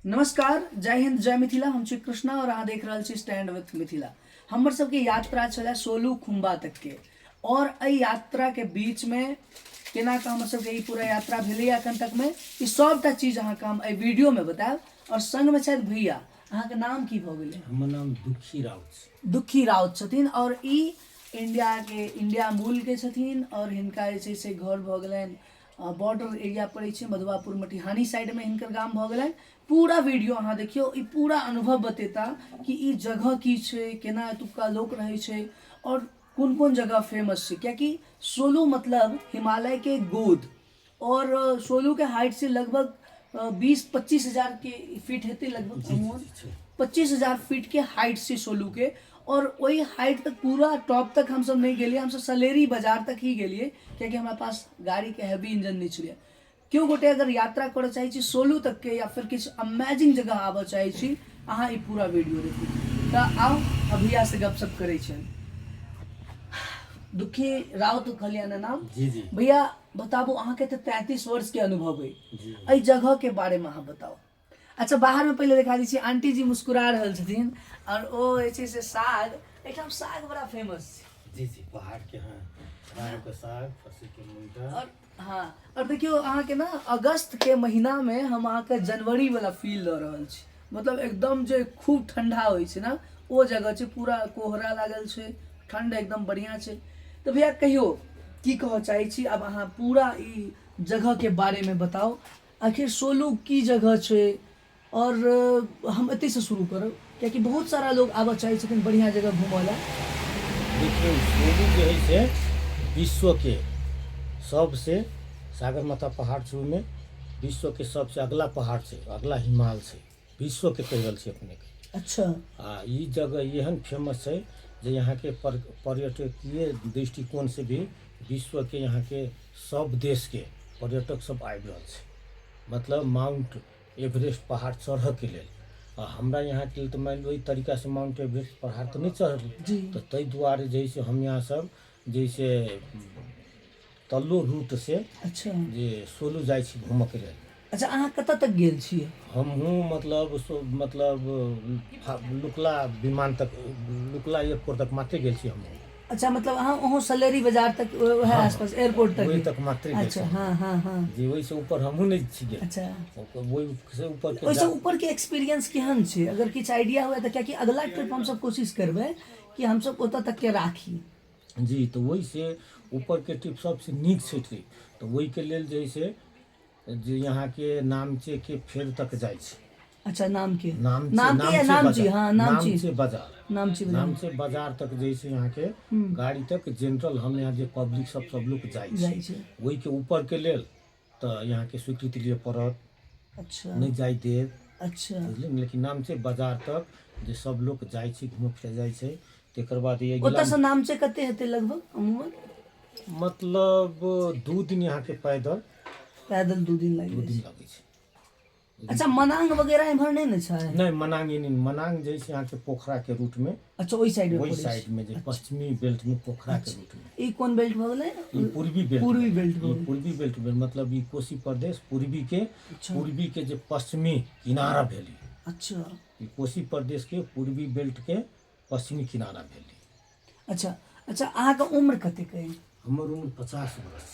नमस्कार, जय हिंद, जय मिथिला। हम छी कृष्णा और अहाँ देख रहल छी स्टैंड विथ मिथिला। हमर सबके यात्रा छलै सोलू खुम्बा तक के और एहि यात्रा के बीच में केना कऽ हमर सबके ई पूरा यात्रा भेलैए एखन तक में, ई सबटा चीज अहाँके हम एहि वीडियो में बतायब। और संग में छथि भैया, अहाँके नाम की भऽ गेलै? हमर नाम दुखी राउत छै। दुखी राउत छथिन और ई इंडिया के इंडिया मूल के छथिन और हिनका जे छै से घर भऽ गेलनि बॉर्डर एरिया पड़ै छै मधुआपुर मटिहानी साइडमे हिनकर गाम भऽ गेलनि। पूरा वीडियो अहाँ देखियौ, ई पूरा अनुभव बतेता कि ई जगह की छै, केना एतुक्का लोक रहै छै और कोन कोन जगह फेमस छै। कियाकि सोलू मतलब हिमालय के गोद और सोलू के हाइट से लगभग 20-25 हजार के फीट हेतै, लगभग अमूमन 25,000 फीट के हाइट से सोलू के। और ओहि हाइट तक पूरा टॉप तक हमसब नहि गेलियै, हमसब सलेरी बाजार तक ही गेलियै कियाकि हमरा पास गाड़ी के हैवी इंजन नहि छलै। केओ गोटे अगर यात्रा करऽ चाहै छी सोलू तक के या फिर किछु अमेजिंग जगह आबऽ चाहै छी, अहाँ ई पूरा वीडियो देखू। तऽ आउ भैया से गपशप करै छियनि। दुखी राउत कहलियै ने नाम? जी जी। भैया बताबू, अहाँके तऽ 33 वर्ष के अनुभव अइ, एहि जगह के बारे में अहाँ बताउ। अच्छा, बाहर में पहिले देखा दै छी, आंटी जी मुस्कुरा रहल छथिन और ओ जे छै से साग, एहिठाम साग बड़ा फेमस छै। जी जी, पहाड़ के, हाँ, राम के साग, फसी के मुंडा। और हाँ, और देखियौ अहाँके ने अगस्त के महीना में हम अहाँके जनवरी वाला फील दऽ रहल छी। मतलब एकदम जे खूब ठंडा होइ छै ने, ओ जगह छै, पूरा कोहरा लागल छै, ठंड एकदम बढ़िया छै। तऽ भैया कहियौ, की कहऽ चाहै छी? आब अहाँ पूरा ई जगह के बारे में बताउ, आखिर सोलू की जगह छै। और हम एतहिसँ शुरू करब कियाकि बहुत सारा लोग आबऽ चाहै छथिन बढ़िआँ जगह घूमऽ लए। देखियौ, सोलू जे हइ से विश्वके सबसे सागरमाथा पहाड़ छै, ओहिमे विश्वके सबसे अगला पहाड़ छै, अगला हिमाल छै, विश्वके कहि रहल छी अपनेके। आ ई जगह एहन फेमस छै जे यहाँके पर्यटकीय दृष्टिकोणसँ भी विश्वके यहाँके सब देशके पर्यटक सब आबि रहल छै, मतलब माउंट एवरेस्ट पहाड़ चढ़ऽके लेल। आ हमरा यहाँके लेल तऽ मानि लिअ ओहि तरीकासँ माउंट एवरेस्ट पहाड़ तऽ नहि चढ़ल, तऽ ताहि दुआरे जे हइ से हम यहाँ सब जे से तल्लो रूटसँ जे सोलू जाइ छी घूमऽके लेल। अच्छा, अहाँ कतऽ तक गेल छियै? हमहूँ मतलब मतलब लुकला विमान तक, लुकला एयरपोर्ट तक मात्रे गेल छी हमहूँ। अच्छा, मतलब अहाँ ओहो सलेरी बाजार तक, वएह आसपास एयरपोर्ट तक? ओहि तक मात्रे गेल। अच्छा, हाँ हाँ हाँ। जी, ओहिसँ ऊपर हमहूँ नहि छी गेल। ओहिसँ ऊपर के ओहिसँ ऊपर के एक्सपीरियंस केहन छै, अगर किछु आइडिया हुए तऽ? कियाकि अगला ट्रिप हमसब कोशिश करबै कि हमसब ओतऽ तक के राखी। जी, तऽ ओहिसँ ऊपरके ट्रिप सबसँ नीक छै ट्रिप। तऽ ओहिके लेल जे हइ से जे यहाँके नामचेके फेर तक जाइ छै। अच्छा, नामके नामचे नामके या नामची? हाँ, नामची। नामचे बाजार। नामची बाजार। नामचे बाजार तक जे छै यहाँके गाड़ी तक जनरल हम यहाँ जे पब्लिक सब सब लोक जाइ छै। जाइ छै। ओहिके ऊपरके लेल तऽ यहाँके स्वीकृति लिअ पड़त। नहि जाइ देत। बुझलियै ने? लेकिन नामचे बाजार तक जे सब लोक जाइ छै, घूमऽ फिरऽ जाइ छै। तकर बाद ये ओतऽसँ नामचे कते हेतै लगभग अमूमन? मतलब 2 दिन यहाँके पैदल। पैदल 2 दिन लागि 2 जाइ दिन छै। लगै छै। अच्छा, मनांग वगैरह एम्हर नहि ने छै? नहि, मनांग नहि, मनांग जे छै अहाँके पोखरा के रूट में। अच्छा, ओहि साइड में ओहि पड़ै छै। साइड में जे पश्चिमी बेल्ट में पोखरा के रूट में। ई कोन बेल्ट भऽ गेलै? ई पूर्वी बेल्ट। पूर्वी बेल्ट भऽ ई गेलै। पूर्वी बेल्ट भेल, मतलब ई कोसी प्रदेश पूर्वी के पूर्वी के जे पश्चिमी किनारा भेल ई। ई कोसी प्रदेश के पूर्वी बेल्ट के पश्चिमी किनारा भेल ई। अच्छा अच्छा, अहाँके उम्र कतेक अइ? हमर उम्र 50 वर्ष।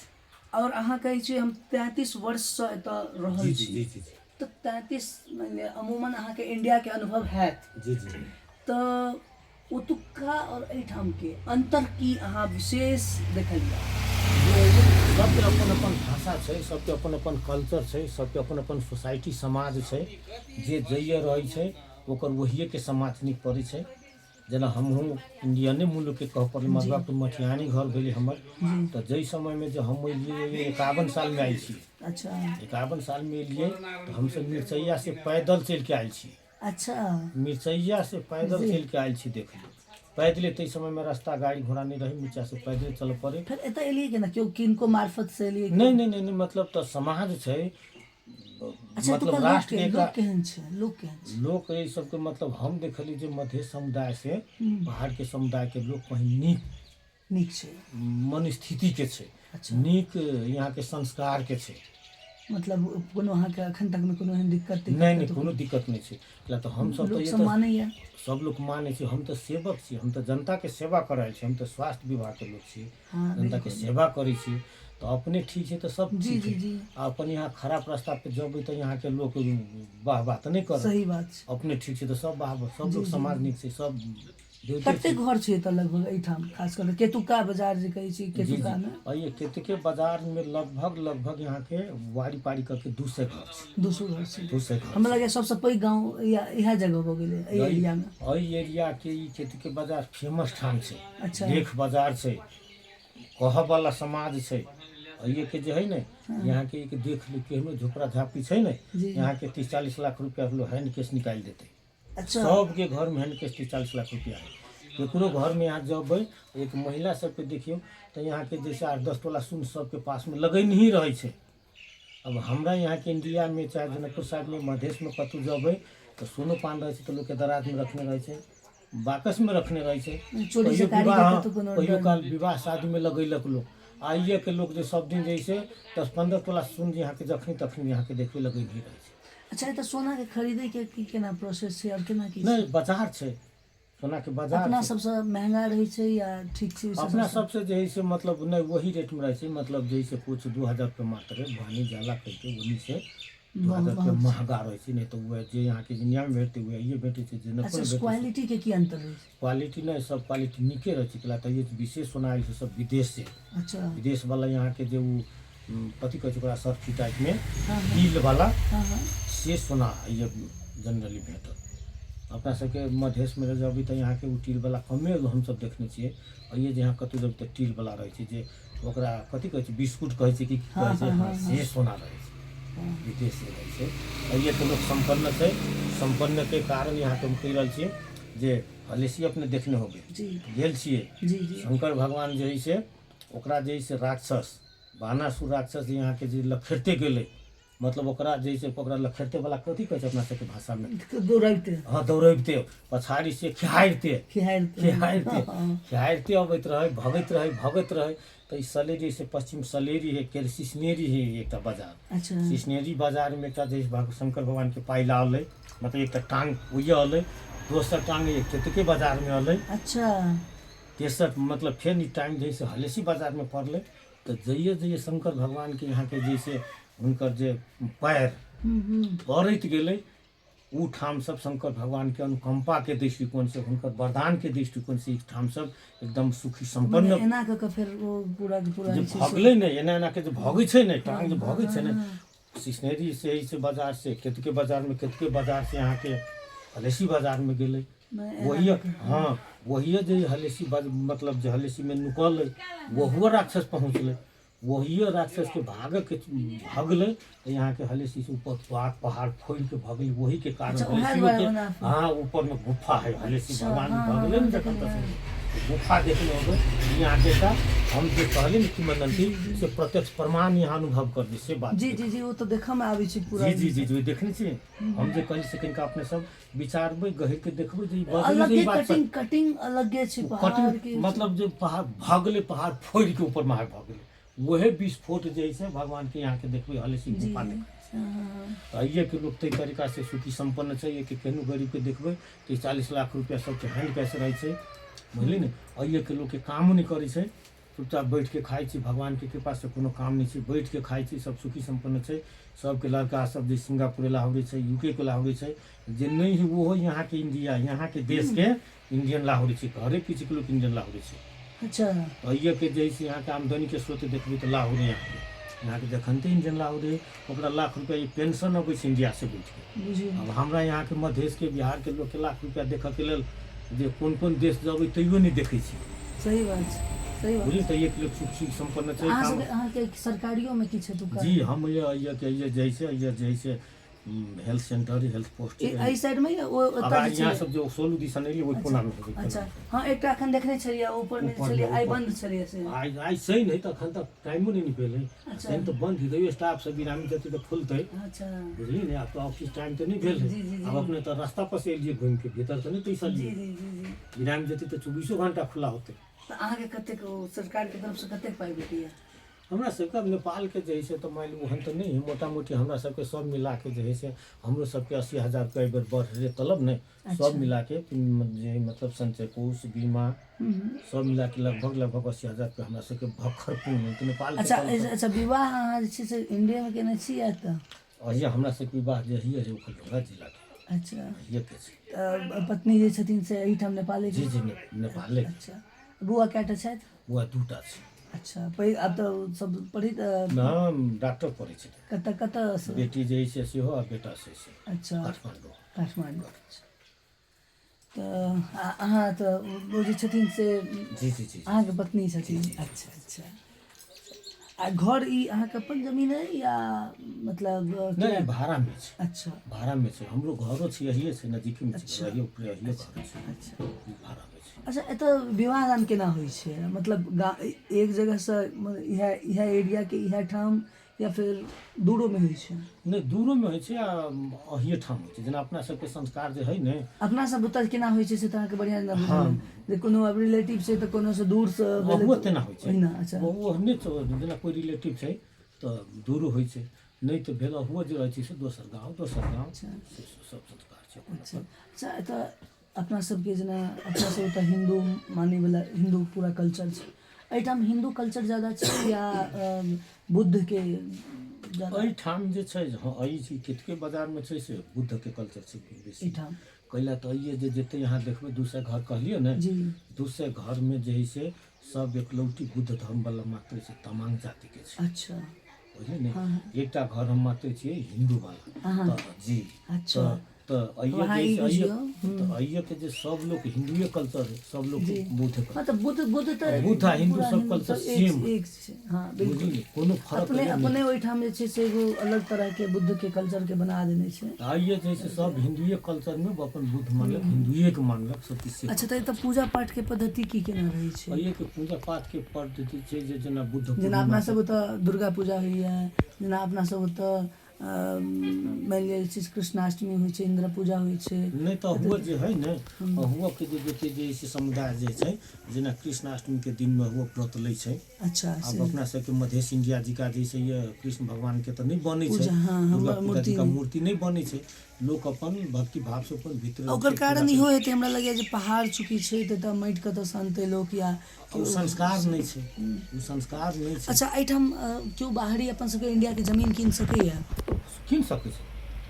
और अहाँ कहै छी हम 33 वर्षसँ एतऽ रहल जी जी छी। जी जी जी। तऽ 33 मानि लिअ अमूमन अहाँके इंडियाके अनुभव हैत। जी जी। तऽ ओतुक्का और एहिठामके अन्तर की अहाँ विशेष देखलियै? सबके अपन अपन भाषा छै, सबके अपन अपन कल्चर छै, सबके अपन अपन सोसाइटी समाज छै। जे जइए रहै छै ओकर ओहिएके समाज नीक पड़ै छै। जेना हमहूँ इंडियने मुल्कके कहऽ पड़लै, मधुआपुर मटिहानी घर भेलै हमर। तऽ जाहि समयमे जे हम एलियै, 51 सालमे आयल छी। 51 सालमे एलियै तऽ हमसब मिरचैयासँ पैदल चलिके आयल छी। मिरचैयासँ पैदल चलिके आयल छी, देख लियौ, पैदले। ताहि समयमे रास्ता गाड़ी घोड़ा नहि रहै, मिरचासँ पैदले चलऽ पड़ै। फेर एतऽ एलियै केना? केओ किनको मार्फत से एलियै? नहि नहि नहि नहि, मतलब तऽ समाज छै। अच्छा, मतलब एतुका लोक राष्ट्र के के लोक केहन छै, लोक केहन छै? लोक एहि सबके मतलब हम देखलियै जे मधेश समुदाय से पहाड़ के समुदाय के लोक कहीं नीक नीक छै मनस्थिति के छै। नीक यहाँ के संस्कार के छै। मतलब कोनो अहाँके एखन तकमे कोनो एहन दिक्कत तिक्कत नहि नहि कोनो दिक्कत नहि छै। किया तऽ हमसब तऽ लोक मानैया? सब लोक मानै छै। हम तऽ सेवक छी, हम तऽ जनताके सेवा कऽ रहल छी, हम तऽ स्वास्थ्य विभागके लोक छी, जनताके सेवा करै छी। तऽ अपने ठीक छै तऽ सब ठीक है। आ अपन यहाँ खराब रास्ता पे जबै तऽ यहाँके लोक वाह वाह तऽ नहि करत। सही बात छै। अपने ठीक छै तऽ सब वाह वाह, सब लोक समाज नीक छै, सब कतेक घर छै एतऽ लगभग एहिठाम, खास कऽ केतुका बाजार जे कहै छी केतुका मे? एहि केतुके बाजार मे लगभग लगभग यहाँके वारी पारी करके 200 घर छै। 200 घर छै। 200 घर। हमरा लगैए सबसँ पैघ गाँव इएह जगह भऽ गेलै एहि एरिया मे। एहि एरिया के ई केतुके बाजार फेमस ठाम छै। अच्छा। लेख बाजार छै, कहऽ वाला समाज छै। एहिके जे है ने यहाँ के एक देख लू, केहनो झोपड़ा झापी छै ने, यहाँ के 30-40 लाख रुपया लोग हैंड कैश निकालि देतै। अच्छा। सबके घर में हैंड कैश 30-40 लाख रुपया है। केकरो घर में यहाँ जबै, एक महिला सबके देखियौ तऽ यहाँ के जैसे 8-10 तोला सुन सबके पास में लगैन ही रहै छै। अब हमरा यहाँ के इंडिया में चाहे जनकपुर साइड में मधेश में कतहु जबै तऽ सोनो पान रहै छै तऽ लोकके दराज में रखने रहै छै, बाकस में रखने रहै छै। चोरी कहियो चकारी के विवाह कतहु कोनो कहियो डर काल विवाह शादी में लगैलक लोक। आइए के लोक जे सब दिन जैसे 10-15 तोला सुन यहाँ के जखनी तखनी यहाँ के देखबै लगैन ही रहै छै। अच्छा, एतऽ सोना के खरीदै के की केना प्रोसेस छै और केना की? नहि, बाजार छै, सोना के बाजार अपना छै। सबसँ महंगा रहै छै या ठीक छै ओहिसँ अपना सस्ता? सबसे जे है से मतलब नहि, वही रेट में रहै छै। मतलब जे से कुछ 2000 रुपया मात्र भानी जाला कहिके ओन्नी से 2000 रुपया महंगा रहै छै। नहि तऽ वएह जे यहाँ के इंडिया में भेटतै वएह भेटै छै, जनकपुर अच्छा में भेटै छै। क्वालिटी के की अंतर रहै छै? क्वालिटी नहि, सब क्वालिटी नीके रहै छै। कैला तऽ विशेष सोना आयल छै सब विदेश से। अच्छा। विदेश वाला यहाँ के जे उ कथी कहै छै ओकरा, सर्फी टाइप में हाँ हाँ तिल वाला हाँ हाँ से सोना ये जनरली भेटत। अपना सबके मधेशमे जबै तऽ यहाँके ओ टीलवला कमे हमसब देखने छियै। और ये जे यहाँ कतहु जेबै तऽ टीलवला रहै छै, जे ओकरा कथी कहै छै, बिस्कुट कहै छै कि की कहै छै, हाँ हाँ से सोना रहै छै, विदेश से रहै छै। एहिके लोक सम्पन्न छै। सम्पन्नके कारण यहाँके हम कहि रहल छियै जे हलेसी अपने देखने होबै, जी गेल छियै। जी जी। शंकर भगवान जे है से ओकरा जे है से राक्षस बाणासुर राक्षस यहाँके जे लखेरते गेलै, मतलब ओकरा जे से ओकरा लखेरते वाला कथी कहै छै अपना सबके भाषामे? दौड़बिते। हाँ, दौड़बिते, पछाड़ी से खेहारिते। खिहारिते। खेहारिते खेहारिते अबैत रहै, भगैत रहै, भगैत रहै। तऽ ई सलेरी से पश्चिम सलेरी है के सिसनेरी है एकटा बाजार। अच्छा। सिसनेरी बाजारमे एकटा जे शंकर भगवानके पाइला अलै, मतलब एकटा टांग ओइए अलै, दोसर टांग एक केतुके बाजारमे अलै। अच्छा। तेसर मतलब फेर ई टांग जे है से हलेसी बाजारमे पड़लै। तऽ जइए जइए शंकर भगवानके यहाँके जैसे हुनकर जे पैर पड़ैत गेलै, ओ ठाम सब शंकर भगवानके अनुकम्पाके दृष्टिकोणसँ, हुनकर वरदानके दृष्टिकोणसँ ई ठाम सब एकदम सुखी सम्पन्न। मने एना कऽ कऽ फेर ओ पूरा के पूरा जे जे छै से भगलै ने, एना एना के जे भगै छै ने, टांग जे भगै छै ने, सिसनेरी से से बाजार से केतुके बाजारमे, केतुके बाजार से अहाँके हलेसी बाजारमे गेलै। नहि, वही, हाँ, वही जे हलेसी मतलब जे हलेसीमे नुकल वहुओ राक्षस पहुँचलै। वही राक्षस के भागऽ के भगलै तऽ यहाँ के हलेसी से ऊपर पहाड़ पहाड़ फोड़ि के भगलै। वही के कारण अच्छा, उएह हलेसियो दुआरे के ओना हाँ, ऊपर में गुफा है हलेसी। अच्छा, भगवान भगलै ने जखन तखन गुफा देखने होबै यहाँ के। का हम जे कहली ने किंवदंती से प्रत्यक्ष प्रमाण यहाँ अनुभव करबै से बात। जी जी जी, ओ तऽ देखऽ मे आबै छै पूरा। जी जी जी जी, देखने छियै। हम जे कहली से कनिका अपने सब विचारबै, गहिर के देखबै जे ई बजलै जे अलगे ई बात सच। कटिंग कटिंग अलगे छै पहाड़ के। कटिंग मतलब जे पहाड़ भगलै, पहाड़ फोड़ि के ऊपर में भगलै, वहे विस्फोट जे है से भगवान के यहाँ के देखबै हलेसी गुफा देखै। हाँ, तऽ अइएके लोक ताहि तरीका से सुखी सम्पन्न छै। एहिके केहनो गरीबके देखबै तऽ 40 लाख रुपया सबके हैंड कैश रहै छै, बुझली ने। अइएके लोकके कामो नहि करै छै, चुपचाप बैठ के खाइ छै। भगवानके कृपासँ कोनो काम नहि छै, बैठ के खाइ छै, सब सुखी सम्पन्न छै। सबके लड़का सब जे सिंगापुर लाहौरे छै, यूके के लाहौरे छै, जे नहि है ओहो यहाँके इंडिया, यहाँके देशके इंडियन लाहौरे छै। घरे पीछेके लोक इंडियन लाहौरे छै। अच्छा। अइएके जे है से यहाँके आमदनीके स्रोत देखबै तऽ लाहौरे। यहाँके जखनते इंडियन लाहौरे, ओकरा लाख रुपया ई पेंशन अबै छै इंडिया से बैठके। बुझियौ। आब हमरा यहाँके मधेशके बिहारके लोकके लाख रुपया देखऽके लेल जे कोन कोन देश जबै तैयो नहि देखै छी। सही बात छै, सही बात। बुझली तऽ एक लोक सुख सुख सम्पन्न छै। अहाँ काम सबके, अहाँके सरकारियोमे किछु एतुका? जी, हम ये ये जे छै, ये जे छै हेल्थ सेंटर, हेल्थ पोस्ट। एहि साइडमे या ओ आब ओतऽ जे यहाँ छलै? सब जो सोलू दिसन एलियै ओहि कोनामे हेबै। अच्छा, हाँ, एकटा एखन देखने छलियै ऊपरमे जे ऊपरमे, छलियै, आइ ऊपर। बन्द छलियै से। आइ आइ सही नहि तऽ एखन तक टाइमो नहि ने भेलै। अच्छा। टाइम तऽ बन्द हेतै, स्टाफ सब बिरामी जेतै तऽ खुलतै। अच्छा। बुझली ने, आब तऽ ऑफिस टाइम तऽ नहि भेल जी, जी, है। जी। आब अपने तऽ रास्ता पर से एलियै घुमि के, भीतर तऽ नहि जी पैसलियै। जी जी जी। बिरामी जेतै तऽ 24 घंटा खुला होतै। तऽ अहाँके कतेक ओ सरकारके तरफसँ कतेक पाइ भेटैया? हमरा सबके अब नेपालके जे हइ से तऽ मानि लिअ ओहन तऽ नहि हइ, मोटा मोटी हमरा सबके सब मिलाके जे हइ से हमरो सबके 80,000 रुपैआ एहि बेर बढ़लै तलब ने, सब मिलाके जे मतलब संचय कोष बीमा सब मिलाके लगभग लगभग 80,000 रुपैआ हमरा सबके भखर पूर्ण तऽ नेपाल। अच्छा अच्छा, विवाह अहाँ जे छै से इंडियामे केने छी या तऽ? अहिया हमरा सबके विवाह जे हइए है ओखलढुंगा जिलाके। अच्छा। अहिएके छै। तऽ पत्नी जे छथिन से एहिठाम नेपाले? जी जी, नेपाले। अच्छा, बौआ कएटा छथि? बौआ 2टा छै। अच्छा, पैघ आब तऽ सब पढ़ैत ना, डॉक्टर पढ़ै छै। कतऽ कतऽ? बेटी जे हइ से सेहो आ बेटा से से। अच्छा। काठमांडू। काठमांडू। तऽ अहाँ तऽ ओ जे छथिन से? जी जी जी। अहाँके पत्नी छथिन। अच्छा अच्छा, आ घर ई अहाँके अपन जमीन अइ या मतलब? नहि, भाड़ामे छै। अच्छा। भाड़ामे छै। हमरो घरो छै, यहिए छै, नजदीकीमे छै, यही ऊपरे यहिए घर छै। अच्छा। ई भाड़ामे छै। अच्छा, एतऽ विवाह दान केना होइ छै? मतलब एक जगहसँ इएह इएह एरियाके इएह ठाम या फेर दूरोमे होइ छै? नहि, दूरोमे होइ छै आ अहिए ठाम होइ छै, जेना अपना सबके संस्कार जे हइ ने। अपना सब ओतऽ केना होइ छै से तऽ अहाँके बढ़िआँ जेना बुझल अइ। जे कोनो आब रिलेटिव छै तऽ कोनोसँ दूरसँ भेलै ओहो तऽ तेना होइ छै। ओहिना, अच्छा। ओ ओहने छै, जेना कोइ रिलेटिव छै तऽ दूरो होइ छै, नहि तऽ भेल अहुओ जे रहै छै से दोसर गाँव दोसर गाँव से सब संस्कार छै अपन। अच्छा अच्छा, एतऽ अपना सबके जेना अपना सब ओतऽ हिन्दू मानैवला, हिन्दू पूरा कल्चर छै, एहिठाम हिन्दू कल्चर ज्यादा छै या बुद्धके ज्यादा? एहिठाम जे छै, हँ, एहि छी केतके बाजारमे छै से बुद्धके कल्चर छै बेसी एहिठाम। कैला तऽ अइए जे जते यहाँ देखबै 200 घर कहलियै ने, 200 घरमे जे हइ से सब एकलौटी बुद्ध धर्मवला मात्र छै, तमांग जातिके छै। अच्छा। बुझलियै ने? एकटा घर हम मात्र छियै हिन्दूवला तऽ जी। अच्छा। तऽ अइए अहाँ जे ई से अइए बुझियौ। तऽ अइए के जे सब लोक हिन्दुए कल्चर है, सब लोक बुद्ध। हँ, तऽ बुद्ध बुद्ध तऽ बुद्ध आ हिन्दू पूरा सब कल्चर एक सेम। एक छै, हँ बिल्कुल। बुझलियै, कोनो फरक अपने अइए नहि। अपने ओहिठाम जे छै से एगो अलग तरहके बुद्धके कल्चरके बना देने छै। तऽ आइए जे छै सब हिन्दुए कल्चरमे अपन बुद्ध मानलक, हिन्दुएके मानलक, सब किछु से। अच्छा, तऽ एतऽ पूजा पाठके पद्धति की केना रहै छै? अइए के पूजा पाठके पद्धति छै जे जेना बुद्ध जेना पूर्णिमा। अपना सब ओतऽ दुर्गा पूजा होइए, जेना अपना सब ओतऽ मानि लिअ जे छै से कृष्णाष्टमी होइ छै, इन्द्र पूजा होइ छै। नहि तऽ हुआ जे है ने, हुआ के जे जते जे से समुदाय जे छै, जेना कृष्णाष्टमी के दिनमे हुआ व्रत लै छै। अच्छा। आब से अपना सबके मधेश इंडिया जिका जैसे ये कृष्ण भगवान के तऽ नहि बनै छै पूजा, हँ, दुर्गा हमर पूजा मूर्ति जिका नहि। मूर्ति नहि बनै छै, लोक अपन भक्ति भाव से अपन भीतर ओकर कारण इहो हेतै हमरा लगैए जे पहाड़ चूँकि छै तऽ एतऽ माटि कतऽसँ अनतै लोक या ओ संस्कार नहि छै, ओ संस्कार नहि छै। अच्छा, एहिठाम केओ बाहरी अपन सबके इंडियाके जमीन कीन सकैए? कीन सकै छै,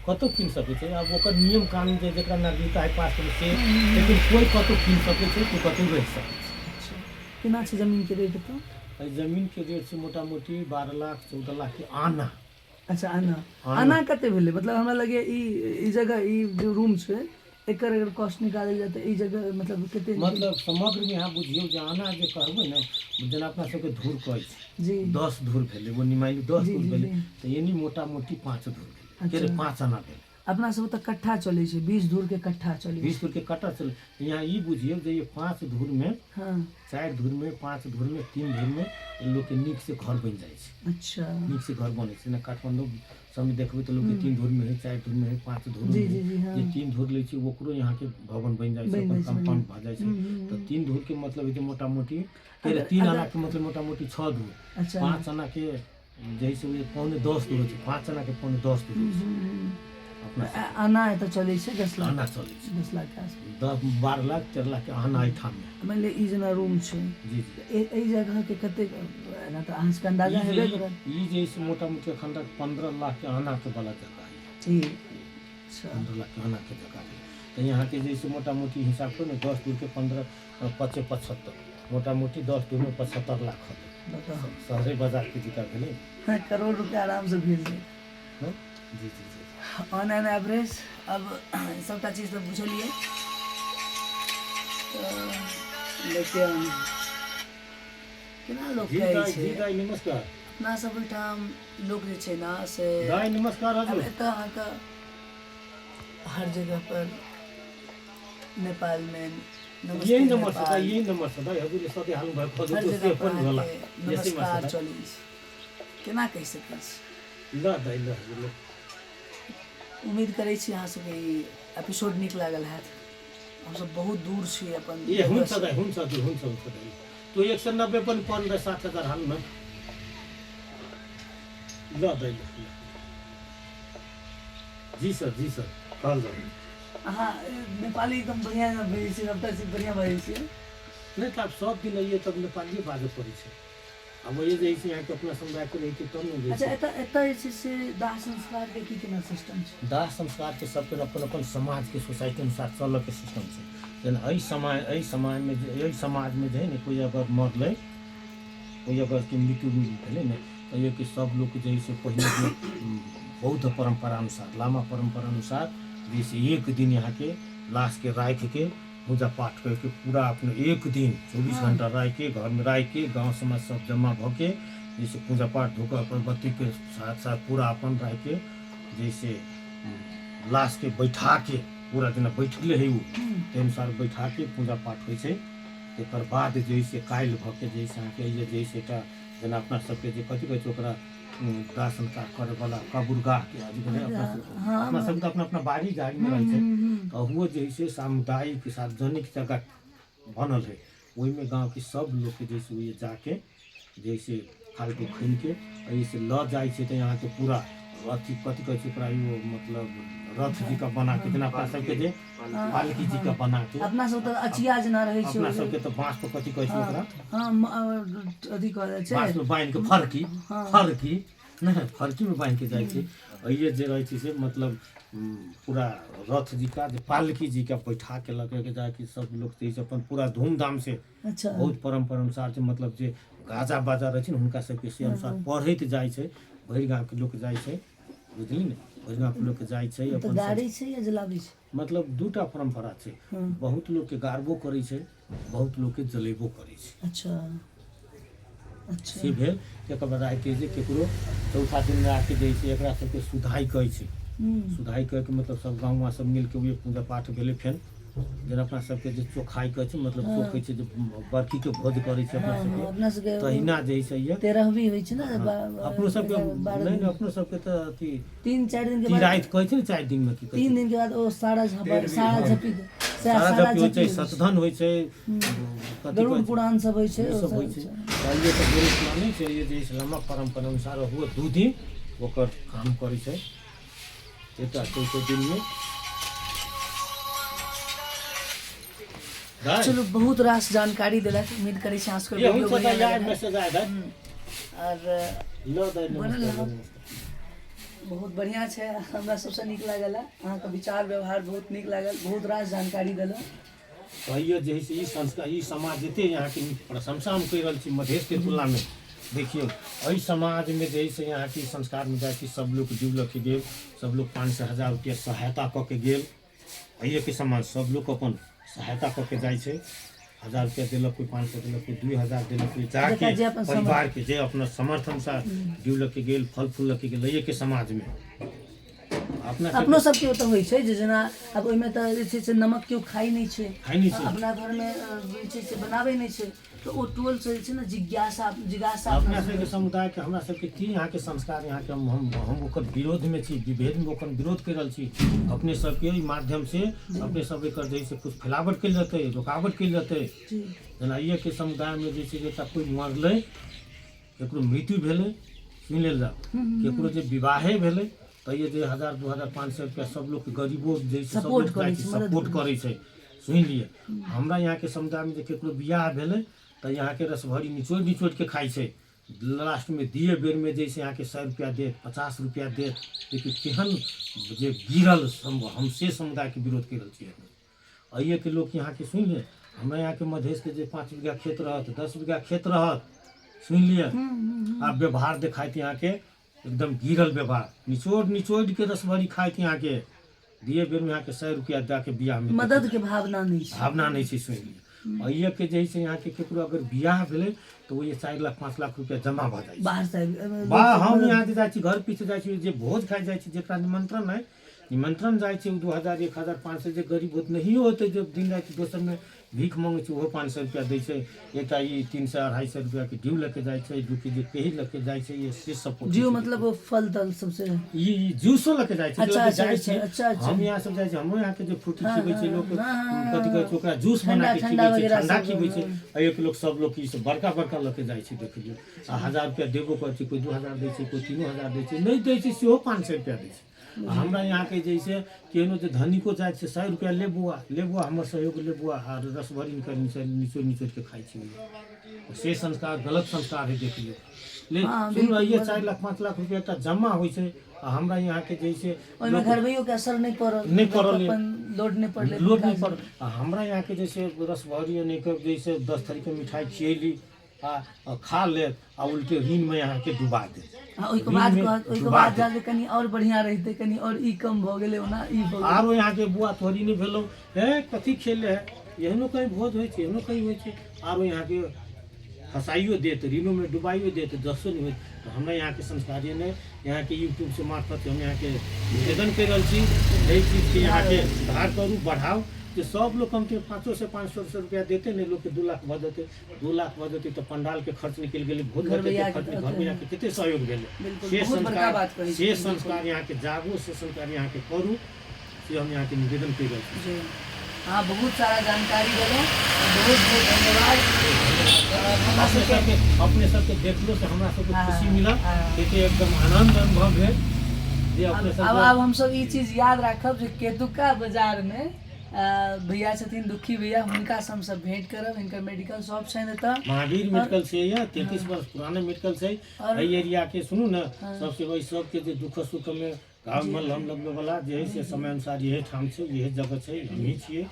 कतहु कीन सकै छै। आब ओकर नियम कानून जे जकरा नागरिकता है पास से, लेकिन कोइ कतहु कीन सकै छै, कोइ कतहु रहि सकै छै। अच्छा, केना छै जमीनके रेट एतऽ? एहि जमीनके रेट छै मोटा मोटी 12 लाख 14 लाख के आना। अच्छा, आना। आना कते भेलै? मतलब हमरा लगैए ई ई जगह, ई जे रूम छै, एकर अगर कॉस्ट निकालल जाय तऽ ई जगह मतलब कते? मतलब समग्रमे अहाँ बुझियौ जे आना जे कहबै ने, जेना अपना सबके धूर कहै छै, 10 धूर भेलै, ओ निमानि 10 धूर भेलै, तऽ एनी मोटा मोटी 5 धूर भेलै, के 5 आना भेलै। अपना सब ओतऽ कट्ठा चलै छै, 20 धूर के कट्ठा चलै छै। 20 धूर के कट्ठा चलै, यहाँ ई बुझियौ जे ये 5 धूर मे, 4 धूर मे, 5 धूर मे, 3 धूर मे लोकके नीक से घर बनि जाइ छै। अच्छा। नीक से घर बनै छै। जेना काठमांडू सबमे देखबै तऽ लोकके 3 धूर मे है, 4 धूर मे है, 5 धूर मे जी है। जी जी हँ जे 3 धूर लै छै ओकरो यहाँके भवन बनि जाइ छै, बनि अपन जाइ छै, कम्पाउंड भऽ जाइ छै। तऽ 3 धूर के मतलब है जे मोटा मोटी 3 आना के मतलब मोटा मोटी 6 धूर। अच्छा। 5 आना के जैसे 9.75 धूर होइ छै, 5 आना के 9.75 धूर होइ छै अपना सब। आना एतऽ चलै छै 10 लाख? आना चलै छै। 10 लाख के आसपास। 10 12 लाख 13 लाख के आना एहिठाममे। मानि लिअ ई जेना रूम छै, जी जी एहि जगहके कतेक एना तऽ अहाँ सबके अन्दाजा ई जे हेबे करत। ई जे से मोटा मोटी एखन तक 15 लाख के आना के वाला जगह है। जी, अच्छा। 15 लाख के आना के जगह है, तऽ यहाँके जैसे मोटा मोटी हिसाब करू ने, 10 दूर के 15 पचे 75, मोटा मोटी 10 दूरमे 75 लाख होतै। बताउ। शहरे बाजारके जिका भेलै। हाँ, करोड़ रुपया आरामसँ भेल जाय। हँ? जी जी जी ऑन एन एवरेज अब सबटा चीज तऽ बुझलियै, तऽ देखियौ केना लोक जी कहै दाइ। छै। जी दाइ, नमस्कार। अपना सब ओहिठाम लोक जे छै ने से दाइ नमस्कार। आब हजुर। एतऽ अहाँके हर जगह पर नेपालमे नमस्ते यही नम्बर छ नेपाल, दाइ, यही नम्बर छ दाइ, हजुरले सधैँ हाल्नु भएको हर हजुरको जगह सेभ पर पनि होला अहाँके यसैमा छ नमस्कार दाइ। चलै छै, केना कहि सकै छी? ल दाइ, ल हजुर, ल। उम्मीद करै छी अहाँ सबके ई एपिसोड नीक लागल हैत। हमसब बहुत दूर छी अपन ए हुन्छ जगहसँ। दाइ, हुन्छ हजुर, हुन्छ हुन्छ दाइ। त्यो 190 पनि पर्नु दाइ, 7,000 हाल्नु न। ल दै ल। जी सर, जी सर, कहल जाउ। अहाँ नेपाली एकदम बढ़िआँ बजै छियै, सबटा चीज बढ़िआँ बजै छियै। नहि तऽ आब सब दिन अइए तब नेपालिए बाजऽ पड़ै छै। आब ओहि जे छै अहाँके अपना समुदायके रहितै तब ने जे अच्छा छै। एतऽ एतऽ जे छै से दाह संस्कारके की केना सिस्टम छै? दाह संस्कारके सबके अपन अपन समाजके सोसाइटी अनुसार चलऽके सिस्टम छै। जेना एहि समयमे जे एहि समाजमे जे है ने कोइ अगर मरलै, कोइ अगर के मृत्यु भेलै ने, तऽ एहिके सब लोक जे है से पहिने जे बौद्ध परम्परा अनुसार, लामा परम्परा अनुसार जे से एक दिन यहाँके लाशके राखिके पूजा पाठ करके पूरा अपने एक दिन 24 घंटा राखिके, घरमे राखिके, गाँव समाज सब जमा भऽ के जैसे पूजा पाठ धोकर अगरबत्तीके साथ साथ पूरा अपन राखिके जैसे लाशके बैठा के पूरा जेना बैठले है ओ ताहि अनुसार बैठा के पूजा पाठ होइ छै। तकर बाद जे से काल्हि भऽ के जे से अहाँके जे से एकटा जेना अपना सबके जे कथी कहै छै ओकरा दाह संस्कार करैवला कबुरगाहके अथी भेलै अपना सबके। अपना सबके तऽ अपना अपना बाड़ी झाड़ीमे रहै छै, तऽ ओहो जे है से सामुदायिक सार्वजनिक जगह बनल है, ओहिमे गाँवके सब लोकके जे से ओहिमे जाके जे से फालतू खुनिके एहिसँ लऽ जाइ छै। तऽ यहाँके पूरा अथी कथी कहै छै ओकरा, यो मतलब रथ जी का बना के, जेना अपना सबके जे पालकी जी का बना के। अपना सब तऽ अचिया जेना रहै छै। अपना सबके तऽ बाँस पर कथी कहै छै ओकरा? हँ, अथी कहल जाइ छै। बाँस में बान्हि के फरकी। फरकी नहि, फरकी में बान्हि के जाइ छै। एहिए जे रहै छै से मतलब पूरा रथ जी का जे पालकी जी का बैठा के लऽ के जाके सब लोग जे छै अपन पूरा धूमधाम से बहुत परम्परा अनुसार जे मतलब जे गाजा बाजा रहै छै ने हुनका सबके से अनुसार पढ़ैत जाइ छै। भरि गाँवके लोक जाइ छै, बुझली ने? भरि गाँवके लोक जाइ छै तऽ अपन सब। गाड़ै छै या जलाबै छै? मतलब दूटा परम्परा छै। बहुत लोकके गाड़बो करै छै, बहुत लोकके जलेबो करै छै। अच्छा अच्छा से भेल। तकर बाद राति जे केकरो चौथा दिन राति जे छै एकरा सबके सुधाइ कहै छै। सुधाइ कहैके मतलब सब गाँववा सब मिलके उहे पूजा पाठ भेलै। फेर जेना अपना सबके जे चोखाइ कहै छै, मतलब चोखै छै जे बरखीके भोज करै छै अपना सबके। अपना सबके तहिना जे छै ये तेरहवीं होइ छै ने। अपनो सबके 12 नहि दिन। नहि, अपनो सबके तऽ अथी 3-4 दिन के बाद। तिराइत कहै छै ने, 4 दिनमे की कहै तीन छै? दिन के बाद ओ सारा झापा सारा झपी सारा सारा झपी होइ छै। झपी। सतधन होइ छै, कथी गरुड़ कहै छै? पुराण सब होइ छै। ई ओ सब होइ छै। तऽ ये तऽ गरुड़ पुराण नहि छै, ये जे इस्लामक परम्परा अनुसार हुए 2 दिन ओकर काम करै छै, एकटा चौथे दिनमे दाइ, चलू, बहुत रास जानकारी देलक। उम्मीद करै छी अहाँ सबके ये वीडियो होइ छै बढ़िया तऽ यार लागल हैत। मैसेज आयल है। आओर ल दाइ, बनल नमस्कार। रहब। नमस्कार। बहुत बढ़िआँ छै। हमरा सबसँ नीक लागल है अहाँके विचार व्यवहार, बहुत नीक लागल, बहुत रास जानकारी देलहुँ। कहियो जे है से ई संस्कार, ई समाज जते यहाँके नीक प्रशंसा हम कहि रहल छी मधेशके तुलनामे। देखियौ, एहि समाजमे जे है से यहाँके संस्कारमे जाके सब लोक जुड़लक गेल, सब लोक 500 1000 रुपया सहायता कऽ के गेल। एहिके समाज सब लोक अपन सहायता कऽ के जाइ छै। 1000 रुपया देलक कोइ, 500 देलक कोइ, 2000 देलक कोइ, जाके जकरा जे अपन समर्थ। परिवारके जे अपना समर्थ अनुसार जुड़ के गेल, फल फूल लऽ के गेल एहिके समाजमे अपना सबके। अपनो सबके ओतऽ होइ छै जे जेना आब ओहिमे तऽ जे छै से नमक केओ खाइ नहि छै। खाइ नहि छै। अपना घरमे जे छै से बनाबै नहि छै, तऽ ओ टोलसँ जे छै ने जिज्ञासा जिज्ञासा अपना सबके समुदायके, हमरा सबके की यहाँके संस्कार यहाँके हम ओकर विरोधमे छी, विभेदमे ओकर विरोध करि रहल छी। अपने सबके एहि माध्यमसँ अपने सब एकर जे है से कुछ फैलावट कयल जेतै, रुकावट कयल जेतै। जेना के समुदायमे जे छै जे कोइ मरलै, केकरो मृत्यु भेलै, सुनि लेल जाउ, केकरो जे विवाहे भेलै, तैयो जे 1000 2000 500 रुपया सब लोक गरीबो जे छै सब सपोर्ट लोक करै जाइ छै, छै, मदद सपोर्ट करै छै। सुनि लिअ, हमरा यहाँके समुदायमे जे केकरो बियाह भेलै तऽ यहाँके रसभरी निचोड़ि निचोड़ि के खाइ छै। लास्टमे दिए बेरमे जे छै अहाँके 100 रुपया देत, 50 रुपया देत। देखियौ केहन जे गिरल हम से समुदायके विरोध करि रहल छियै। एहिएके लोक यहाँके सुनि लिअ, हमरा यहाँके मधेशके जे 5 बीघा खेत रहत, 10 बीघा खेत रहत, सुनि लिअ, आ व्यवहार देखाइत यहाँके एकदम गिरल व्यवहार, निचोड़ निचोड़ के रसभरी खाइत यहाँके, दिए बेरमे यहाँके 100 रुपया दऽ के बियाहमे मदद के भावना नहि छै। भावना नहि छै। सुनि लिअ, एहिएके जे है से यहाँके केकरो अगर बियाह भेलै तऽ ओहि 4 लाख 5 लाख रुपया जमा भऽ जाइ छै। बाहर से वाह, हम यहाँ जे जाइ छी, घर पीछे जाइ छी, जे भोज खाइ जाइ छी, जेकरा निमंत्रण है, निमंत्रण जाइ छै, 2000 1000 500 जे गरीब होत नहियो होतै, जे दिन राति दोसरमे भीख मङ्गै छै ओहो 500 रुपैआ दै छै। एकटा ई 300 250 रुपैआके ड्यू लऽ के जाइ छै, 2 केजी पेही लऽ के जाइ छै, ये से सपोर्ट। जियो मतलब वो फल तल सबसे ई जूसो लऽ के जाइ छै। अच्छा, लऽ के अच्छा, जाइ छै। अच्छा, अच्छा। हम यहाँ सब जाइ छै, हमरो यहाँ के जे फ्रूटी खिबै छै लोक, हाँ, कथी कहै छै ओकरा, जूस ठंडा, बना के ठंडा खिबै छै, वगैरह ठंडा सब, खिबै छै। आ एक लोक सब लोक ई सब बड़का बड़का लऽ के जाइ छै, देखलियौ। आ 1000 रुपैआ देबो करै छै, कोइ 2000 दै छै, कोइ 3000 दै छै, नहि दै छै सेहो 500 रुपैआ दै छै। आ हमरा यहाँके जैसे केहनो जे धनिको जाइ छै, 100 रुपैआ ले बौआ, ले बौआ, हमर सहयोग ले बौआ, आ रस भरि निकल निचोड़ निचोड़ निचोड़ के खाइ छै। से संस्कार गलत संस्कार है, देख लियौ। ले हाँ, सुन रहिए, 4 लाख 5 लाख रुपया एकटा जमा होइ छै। आ हमरा यहाँके जैसे ओहिमे घरबैयो के असर नहि पड़ल, नहि पड़ल। अपन लोड नहि पड़लै। लोड नहि पड़ल। आ हमरा यहाँके जैसे रसभरी नहि के जैसे 10 थरीके मिठाइ खियैली आ खा लेत आ उल्टे ऋणमे अहाँके डुबा देत। आ ओहिके बाद कहत, ओहिके बाद जाके कनि आओर बढ़िआँ रहितै, कनि आओर ई कम भऽ गेलै, ओना ई भऽ गेलै। आरो यहाँके बुआ तोहरी नहि भेलौ हे, कथी खेले है, एहनो कहीं भोज होइ छै, एहनो कहीं होइ छै। आरो यहाँके फसाइयो देत, ऋणोमे डुबाइयो देत, दसो नहि होइत। तऽ हमरा यहाँके संस्कारे नहि। यहाँके यूट्यूबसँ मार्फत हम यहाँके निवेदन करि रहल छी, एहि चीजके यहाँके सुधार करू, बढ़ाउ, जे सब लोग कमते 500 से 500 रुपया देते ने, लोकके 2 लाख भऽ जेतै। 2 लाख भऽ जेतै तऽ पंडालके खर्च निकलि गेलै, भोज घरबैयाके खर्च, घरबैयाके कते सहयोग भेलै। बिल्कुल, से बहुत बड़का बात संस्कार कहै से छी। संस्कार यहाँके जागू, से संस्कार यहाँके करू, से हम यहाँके निवेदन करि रहल छी। जी हाँ, बहुत सारा जानकारी देलहुँ, बहुत बहुत धन्यवाद। हमरा अपने सबके सबके अपने सबके देखलो से हमरा सबके हाँ, खुशी मिलल। हाँ। एते एकदम आनंद अनुभव भेल जे अपने अब सबके आब हमसब ई चीज याद राखब जे केतुका बाजारमे भैया छथिन दुखी भैया, हुनकासँ हमसब भेंट करब। हिनकर मेडिकल शॉप छनि एतऽ, महावीर मेडिकल से यऽ, 33 वर्ष पुराने मेडिकल छै। और एहि एरिया के सुनू ने, सबसे वही सबके जे दुख सुख में घाव मलहम लगबै वाला जे है से समय अनुसार इहे ठाम छै, इहे जगह छै, हमही छियै।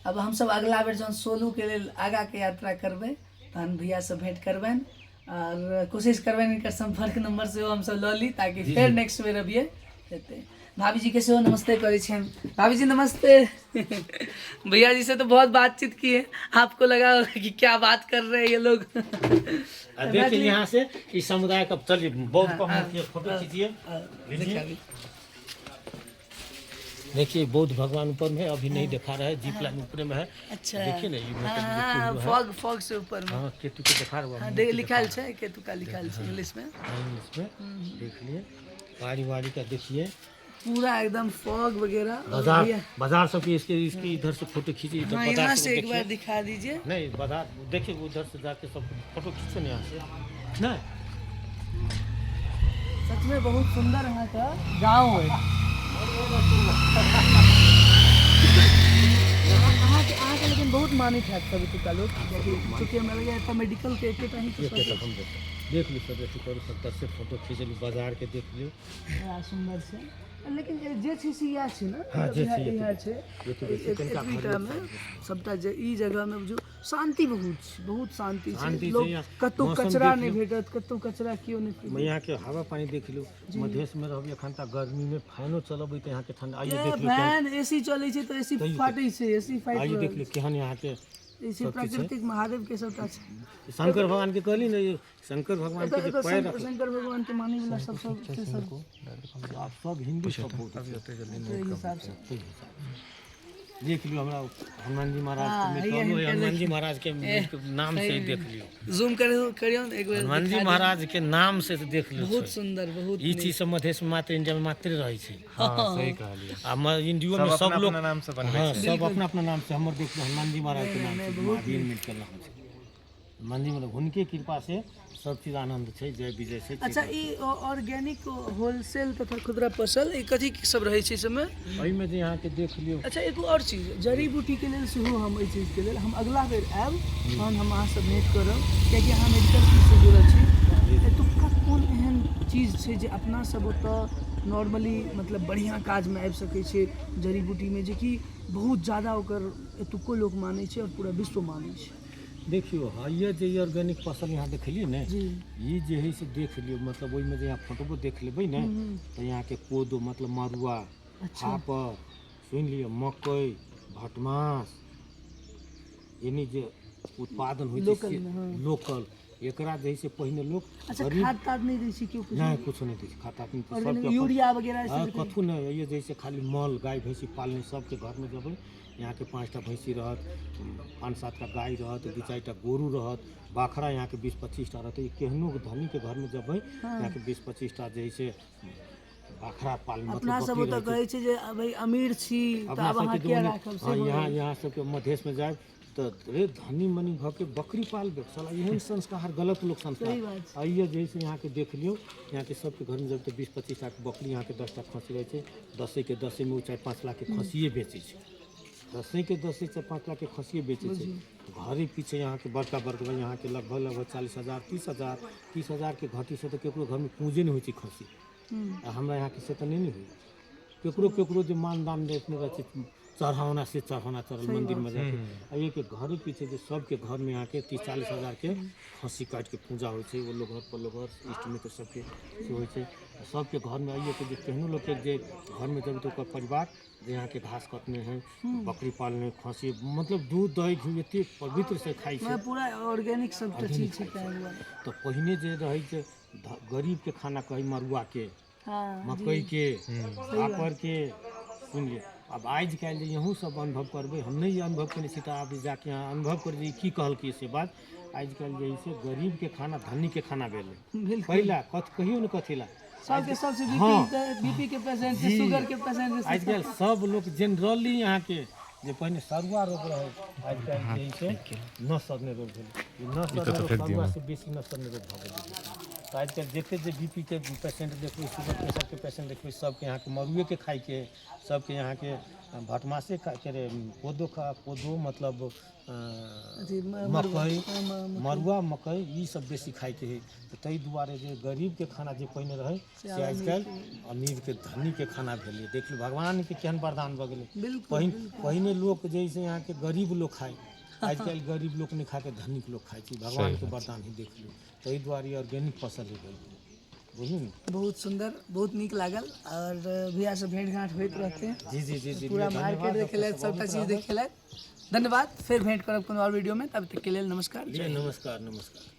अब हमसब अगला बेर जहन सोलूके लेल आगाँके यात्रा करबै तहन भैयासँ भेंट करबनि और कोशिश करबनि हिनकर सम्पर्क नंबर सेहो हमसब लऽ ली ताकि फेर नेक्स्ट बेर अबियै हेतै। भाभी जी के सेहो नमस्ते करै छियनि। भाभी जी नमस्ते। भैया जी से तो बहुत बातचीत किए, आपको लगा होगा कि क्या बात कर रहे हैं ये लोग। आ देखिए यहाँ से इस समुदाय का, चलिए बहुत कम होती है, फोटो खींचिए, लीजिए। देखिए बौद्ध भगवान ऊपर में है, अभी नहीं दिखा रहा है, जीप लाइन ऊपर में है। अच्छा। देखिए ना, ये मतलब हाँ, देखिए फॉग फॉग से ऊपर में। हाँ, केतु के दिखा रहा हाँ, देख लिखल छै, केतुका लिखल छै इंग्लिश में। इंग्लिश में देख लिए, गाड़ी वाड़ी का देखिए पूरा एकदम फॉग वगैरह और बाजार भैया- बाजार सब की इसके इसकी इधर से फोटो खींची तो हाँ, बाजार यहाँ सबको से एक देखिए। बार दिखा दीजिए। नहीं, बाजार देखिए, उधर से जाके सब फोटो खींचो ना यहाँ से नहीं। सच में बहुत सुंदर यहाँ का गाँव है। अहाँके अहाँके लेकिन बहुत मानैत हैत सब एतुका लोक, कियाकि चूँकि हमरा लगैए एतऽ मेडिकल के एकेटा ही एक एक हम देख लू सब, अथी करू सब से फोटो खींच लू, बाजार के देख लियौ। बड़ा सुंदर छै, लेकिन जे छै से इएह छै ने। हाँ, जे छै, इएह छै। ये तो बेसी तनिका एतबीटामे सबटा जे ई जगहमे बुझू शान्ति बहुत छै, बहुत शान्ति छै। शान्ति छै लोक यहाँ। कतहु मौसम कचरा देख नहि लियौ। भेटत, कतहु कचरा केओ नहि फेकत। यहाँ के हवा पानी देख लियौ। मधेश में रहबै एखन तक गर्मी में फैनो चलेबै तऽ यहाँ के ठंडा आइयो ए, देख लियौ। फैन एसी चलै छै तऽ एसी तैयो फाटै छै, एसी फाटि आइयो रहल देख लियौ केहन यहाँ के छै। एसी प्राकृतिक महादेव के सबटा छै। शंकर भगवान के कहली ने, शंकर भगवान के जे एतऽ पैर शंकर भगवान के मानै वला सब सब से सब आप सब हिंदू सब बहुत एहि हिसाब से देख लियौ। हमरा हनुमान जी महाराज हाँ, के हैया कहलहुँ, हिनकर हनुमान जी महाराज के नाम से ही देख लियौ। जूम करियौ करियौ ने एक बेर। हनुमान जी महाराज के नाम से देख लियौ। बहुत सुंदर, बहुत। ई चीज सब मधेश में मात्र, इंडिया में मात्र रहै छै। हाँ, सही कहलियै। आ इंडियो में सब अपना लोग अपना नाम से बनबै हाँ, सब अपना अपना नाम से। हमर देख लियौ, हनुमान जी महाराज के नाम से, महावीर मेडिकल नाम छै। हनुमान जी मतलब हुनके कृपा से सब चीज आनंद छै, जय विजय छै। अच्छा, ई ऑर्गेनिक होलसेल तथा खुदरा फसल ई कथी सब रहै छै सबमे? एहिमे जे अहाँके देख लियौ। अच्छा, एगो आओर चीज, जड़ी बूटीके लेल सेहो हम एहि चीजके लेल हम अगला बेर आयब तहन हम अहाँसँ भेँट करब, कियाकि अहाँ मेडिकल फील्डसँ जुड़ल छी। एतुक्का कोन एहन चीज छै जे अपना सब ओतऽ नॉर्मली मतलब बढ़िआँ काजमे आबि सकै छै जड़ी बूटीमे, जेकि बहुत ज्यादा ओकर एतुक्को लोक मानै छै आओर पूरा विश्व मानै छै? देखियौ, हइए जे ई ऑर्गेनिक फसल यहाँ देखलियै ने, जी। ई जे है से देख लियौ, मतलब ओहिमे जे यहाँ फोटोबो देख लेबै ने तऽ यहाँके कोदो, मतलब मड़ुआ, फापर, सुनि लिअ, मकई, भटमास, यानी जे उत्पादन होइ छै लोकल से मे, हाँ। लोकल एकरा जे है से पहिने लोक अच्छा, गरीब खाद ताद नहि दै छै केओ किछु? नहि, कुछो नहि दै छै खाद ताद नहि, ऑर्गेनिक सबके अपन- यूरिया वगैरह हाँ, से कथू नहि। ये जैसे खाली मल गाय भैंसी पालने सबके घरमे जेबै, यहाँके 5टा भैंसी रहत, 5-7टा गाय रहत, 2-4टा गोरू रहत, बाखरा यहाँके 20-25टा रहत। ई केहनो धनीके घरमे जेबै, यहाँके 20-25टा जे है से बाखरा पाल, मतलब अपना सब बकरी ओतऽ रहै छै। कहै छै जे भाई अमीर छी तऽ अपना आब अहाँ सबके किया दुनू- राखब से हाँ, भऽ यहाँ गेल। यहाँ सबके मधेशमे जायब तऽ रे धनी मनी भऽ के बकरी पालबै साला, एहन संस्कार गलत लोक संस्कार। सही बात छै। आइए जे है से यहाँके देख लियौ, यहाँके सबके घरमे जब तऽ 20-25टा के बकरी, यहाँके 10टा खस्सी रहै छै। दसे के दसेमे ओ 4-5 लाखके खस्सिए बेचै छै। दसे के दसे 4-5 लाखके खस्सिए बेचै छै। घरे पीछे यहाँके बड़का बड़का यहाँके लगभग लगभग 40,000, 30,000, 30,000के घटीसँ तऽ केकरो घरमे पूजे नहि होइ छै खस्सी। आ हमरा यहाँके से तऽ नहि ने होइ केकरो, केकरो जे मान दान देखने रहै छै चढ़ौना, से चढ़ौना चढ़ल मंदिरमे जाके। आ एक घरे पीछे जे सबके घरमे यहाँके 30-40 हजारके खस्सी काटिके पूजा होइ छै। ओ लोग घर पर लोग घर इष्ट मित्र सबके से होइ छै। आ सबके घरमे आइए के जे केहनो लोकके जे घरमे जेबै तऽ ओकर परिवार जे यहाँके घास कटने है, बकरी पालने, खस्सी, मतलब दूध दही घी एते पवित्र से खाइ छै। मतलब पूरा ऑर्गेनिक सबटा चीज छै ताहि दुआरे। तऽ पहिने जे रहै छै गरीबके खाना कही मड़ुआके, मकई के, पापड़ के, सुनलियै। आब आज काल्हि जे यहूँ सब अनुभव करबै, हम नहि अनुभव केने छी, तऽ आब जाके अहाँ अनुभव करी जे की कहलकै से बात। आज काल्हि जे है से गरीबके खाना धनीके खाना भेलै। पहिला कथ कहियौ ने कथी ला सबके सबसे हाँ। बीपी, बीपी के पेशेंट छै, शुगर के पेशेंट छै। आज काल्हि सब लोक जेनरली यहाँके जे पहिने सरुआ रोग रहै, आज काल्हि जे है से न सड़ने रोग भेलै। ई न सड़ने रोग, सरुआ से बेसी न सड़ने रोग भऽ गेलै। तऽ आज काल्हि जते जे बीपी के पेशेंट देखबै, शुगर प्रेशरके पेशेंट देखबै, सबके यहाँके मड़ुएके खाइके, सबके यहाँके भटमासे खाइके रे कोदो खा, कोदो मतलब अथी मकई, मड़ुआ, मड़ुआ मकई ई सब बेसी खाइके है। तऽ ताहि दुआरे जे गरीबके खाना जे पहिने रहै से आज काल्हि अमीरके धनीके खाना भेलै। देखियौ भगवानके केहन वरदान भऽ गेलै। पहिने लोक जे से यहाँके गरीब लोक खाइ, आज काल्हि गरीब लोक नहि खाके धनिक लोक खाइ छै। भगवानके वरदान ही देख लियौ। ताहि दुआरे ऑर्गेनिक फसल ही भेल, बुझलियै ने। बहुत सुंदर, बहुत नीक लागल और भैया से भेंट घाट होइत रहते। जी जी जी जी पूरा धन्यवाद, मार्केट देखेलथि, अपने सब सबटा अबैत चीज रहबै। देखेलथि। धन्यवाद। फेर भेंट करब कोनो और वीडियो में, तब तक के लेल नमस्कार। जी नमस्कार, नमस्कार।